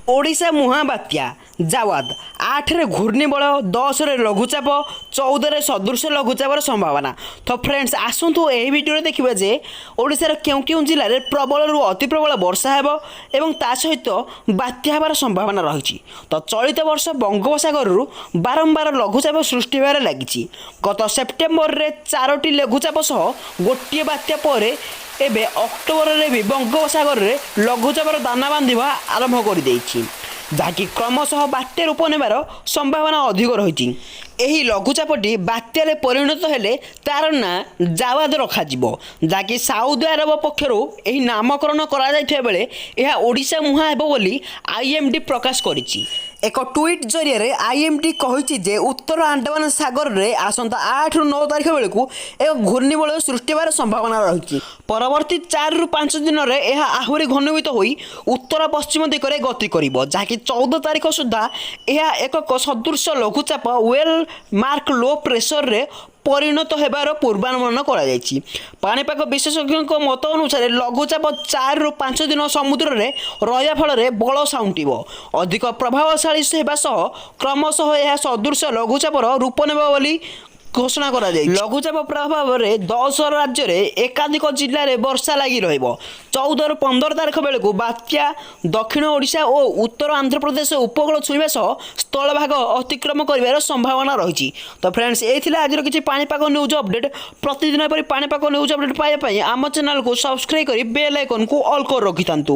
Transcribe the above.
ଓଡ଼ିଶା ମୁହାଁ ବାତ୍ୟା ଜାୱାଦ। 8ରେ ଘୂର୍ଣ୍ଣିବଳୟ, 10ରେ ଲଘୁଚାପ, 14ରେ ସଦୃଶ ଲଘୁଚାପର ସମ୍ଭାବନା। ତ ଫ୍ରେଣ୍ଡସ୍, ଆସନ୍ତୁ ଏହି ଭିଡ଼ିଓରେ ଦେଖିବା ଯେ ଓଡ଼ିଶାର କେଉଁ କେଉଁ ଜିଲ୍ଲାରେ ପ୍ରବଳରୁ ଅତି ପ୍ରବଳ ବର୍ଷା ହେବ ଏବଂ ତା ସହିତ ବାତ୍ୟା ହେବାର ସମ୍ଭାବନା ରହିଛି। ତ ଚଳିତ ବର୍ଷ ବଙ୍ଗୋପସାଗରରୁ ବାରମ୍ବାର ଲଘୁଚାପ ସୃଷ୍ଟି ହେବାରେ ଲାଗିଛି। ଗତ ସେପ୍ଟେମ୍ବରରେ ଚାରୋଟି ଲଘୁଚାପ ସହ ଗୋଟିଏ ବାତ୍ୟା ପରେ ଏବେ ଅକ୍ଟୋବରରେ ବି ବଙ୍ଗୋପସାଗରରେ ଲଘୁଚାପର ଦାନା ବାନ୍ଧିବା ଆରମ୍ଭ କରିଦେଇଛି, ଯାହାକି କ୍ରମଶଃ ବାତ୍ୟା ରୂପ ନେବାର ସମ୍ଭାବନା ଅଧିକ ରହିଛି। ଏହି ଲଘୁଚାପଟି ବାତ୍ୟାରେ ପରିଣତ ହେଲେ ତାର ନାଁ ଜାୱାଦ ରଖାଯିବ, ଯାହାକି ସାଉଦି ଆରବ ପକ୍ଷରୁ ଏହି ନାମକରଣ କରାଯାଇଥିବା ବେଳେ ଏହା ଓଡ଼ିଶା ମୁହାଁ ହେବ ବୋଲି ଆଇଏମ୍ଡି ପ୍ରକାଶ କରିଛି। ଏକ ଟ୍ୱିଟ୍ ଜରିଆରେ ଆଇଏମ୍ଡି କହିଛି ଯେ ଉତ୍ତର ଆଣ୍ଡାମାନ ସାଗରରେ ଆସନ୍ତା 8ରୁ 9 ତାରିଖ ବେଳକୁ ଏକ ଘୂର୍ଣ୍ଣିବଳୟ ସୃଷ୍ଟି ହେବାର ସମ୍ଭାବନା ରହିଛି। ପରବର୍ତ୍ତୀ 4ରୁ 5 ଦିନରେ ଏହା ଆହୁରି ଘନୀଭୂତ ହୋଇ ଉତ୍ତର ପଶ୍ଚିମ ଦିଗରେ ଗତି କରିବ, ଯାହାକି 14 ତାରିଖ ସୁଦ୍ଧା ଏହା ଏକ ସଦୃଶ ଲଘୁଚାପ, ୱେଲ୍ ମାର୍କ ଲୋ ପ୍ରେସରରେ ପରିଣତ ହେବାର ପୂର୍ବାନୁମାନ କରାଯାଇଛି। ପାଣିପାଗ ବିଶେଷଜ୍ଞଙ୍କ ମତ ଅନୁସାରେ ଲଘୁଚାପ 4ରୁ 5 ଦିନ ସମୁଦ୍ରରେ ରହିବା ଫଳରେ ବଳ ସାଉଣ୍ଟିବ, ଅଧିକ ପ୍ରଭାବଶାଳୀ ହେବା ସହ କ୍ରମଶଃ ଏହା ସଦୃଶ ଲଘୁଚାପର ରୂପ ନେବ ବୋଲି ଘୋଷଣା କରାଯାଇଛି। ଲଘୁଚାପ ପ୍ରଭାବରେ 10 ରାଜ୍ୟରେ ଏକାଧିକ ଜିଲ୍ଲାରେ ବର୍ଷା ଲାଗି ରହିବ। 14ରୁ 15 ତାରିଖ ବେଳକୁ ବାତ୍ୟା ଦକ୍ଷିଣ ଓଡ଼ିଶା ଓ ଉତ୍ତର ଆନ୍ଧ୍ରପ୍ରଦେଶ ଉପକୂଳ ଛୁଇଁବା ସହ ସ୍ଥଳଭାଗ ଅତିକ୍ରମ କରିବାର ସମ୍ଭାବନା ରହିଛି। ତ ଫ୍ରେଣ୍ଡସ୍, ଏଇ ଥିଲା ଆଜିର କିଛି ପାଣିପାଗ ନ୍ୟୁଜ୍ ଅପଡେଟ୍। ପ୍ରତିଦିନ ଏପରି ପାଣିପାଗ ନ୍ୟୁଜ୍ ଅପଡେଟ୍ ପାଇବା ପାଇଁ ଆମ ଚ୍ୟାନେଲକୁ ସବସ୍କ୍ରାଇବ୍ କରି ବେଲ୍ ଆଇକନ୍କୁ ଅଲ୍ କରି ରଖିଥାନ୍ତୁ।